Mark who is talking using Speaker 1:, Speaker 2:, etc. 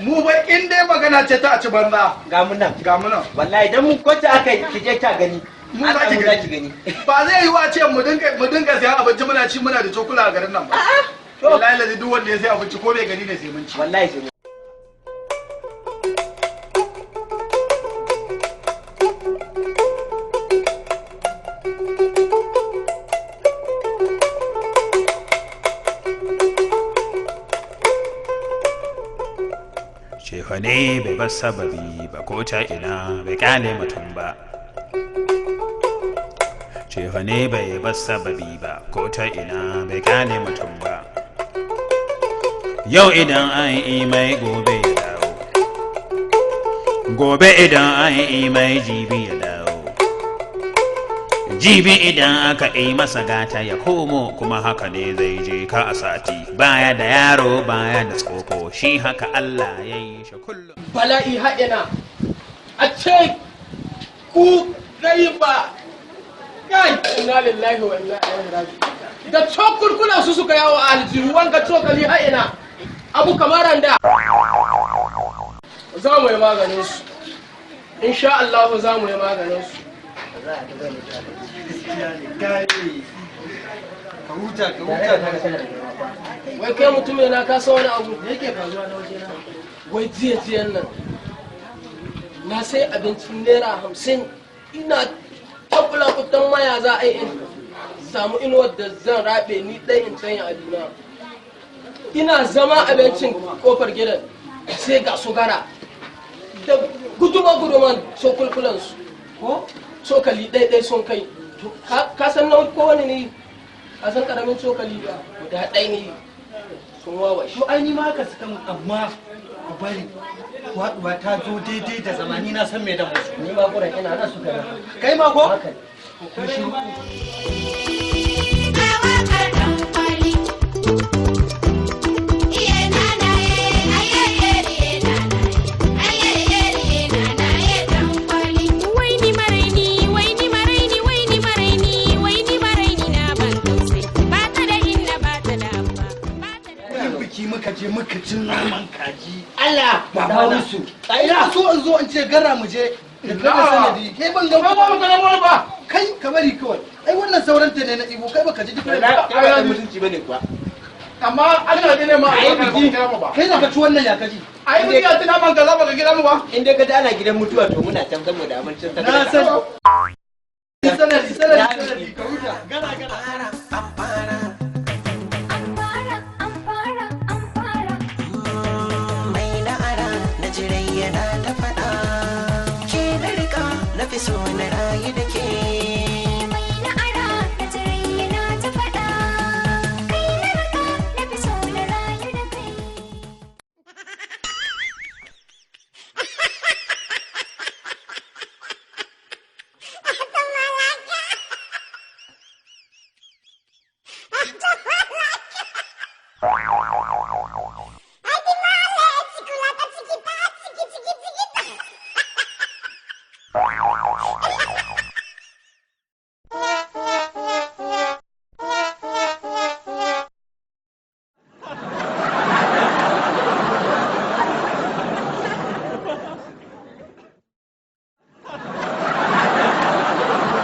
Speaker 1: Mu ba in dai magana ce ta a ci banza.
Speaker 2: Ga mu nan.
Speaker 1: Ga mu nan.
Speaker 2: Wallahi dan mu kwata aka yi ki je ta gani.
Speaker 1: Mu za ki
Speaker 2: Allah,
Speaker 1: gani.
Speaker 2: ki gani.
Speaker 1: Ba zai yi wa ce mu dinga sayan abinci muna ci muna da cokula a garin nan ba.
Speaker 2: To.
Speaker 1: Wallahi lazi duk wanda ya sai abinci ko bai gani ne sai mun ci.
Speaker 2: Wallahi sai mun.
Speaker 3: Cefane bai bar sababi ba, ko ta ina bai kyale mutum ba. Cefane bai bar sababi ba, ko ta ina bai kyale mutum ba. Yau idan an yi mai, gobe ya dawo. Gobe idan an yi mai, jibi ya dawo. Jibi idan aka yi masa, gata ya komo, kuma haka ne zai je ka a sati baya da yaro baya da tsoko, shi haka Allah ya yi shi kullum.
Speaker 4: Bala'i haɗina a ce ku kai ba kai, inna lillahi wa inna ilaihi raji'un. Da cokulkuna su suka yawo a aljihu, wanga cokali haɗina abu kamar randa. Za mu yi maganin su, insha Allah za mu yi maganin su.
Speaker 5: Ka huta, ka huta.
Speaker 4: Wai kai mutum na ka san wani abu
Speaker 5: Me yake faruwa na waje na?
Speaker 4: Wai jiya jiyan nan na sai abincin ₦50, ina tabula kutan maya za a yi in samu inuwar da zan rabe ni ɗai in canya abina. Ina zama abincin kofar gidan sai ga su gara da guduma guduman cokulkulansu
Speaker 5: Ko?
Speaker 4: Cokali ɗai ɗai sun kai. Ka san na kowane ne, ka san ƙaramin cokali guda ɗai ne sun wawa shi.
Speaker 5: To ai ni ma haka suka mun, amma ku bari, waduwa ta zo daidai da zamani, na san me da musu.
Speaker 2: Ni ma gurin ina nan suka nan.
Speaker 5: Kai ma ko?
Speaker 2: Haka ne.
Speaker 5: Ku shiru.
Speaker 6: Na waƙar ɗan kwali. Iye nanaye, ayayye nanaye, ayayye nanaye ɗan kwali.
Speaker 7: Wai ni maraini, wai ni maraini, wai ni maraini, wai ni maraini na ban tausayi. Ba ta da inna, ba ta da abba, ba ta da.
Speaker 5: Wani biki muka je muka ci naman kaji.
Speaker 2: Allah
Speaker 5: Baba na.
Speaker 2: su.
Speaker 5: Ina so in zo in ce gara mu je da kai da sanadi. Kai ban ga
Speaker 1: Ba ba mu kana ba.
Speaker 5: Kai ka bari kawai. Ai wannan sauranta ne na ibo, kai baka ji duk.
Speaker 2: Wallahi kai ba dan mutunci bane kuwa.
Speaker 1: Amma Allah ne ma
Speaker 2: Ai,
Speaker 1: a
Speaker 2: biki.
Speaker 1: kira mu ba.
Speaker 5: Kai da ka ci wannan ya kaji.
Speaker 1: Ai biki a tuna man kaza baka kira mu ba.
Speaker 2: In dai ka ji ana gidan mutuwa, to muna can saboda abincin
Speaker 5: Na
Speaker 2: sadaka.
Speaker 5: san. Sanadi, sanadi, sanadi, ka huta. Gara gara.
Speaker 6: An fara, an fara, an fara.
Speaker 8: Mai na'ara na jirai yana ta faɗa, ke na rika, na fi so na rayu da ke.
Speaker 6: Mai na'ara na jirai yana ta faɗa. Kai na raka, na fi so na rayu da kai.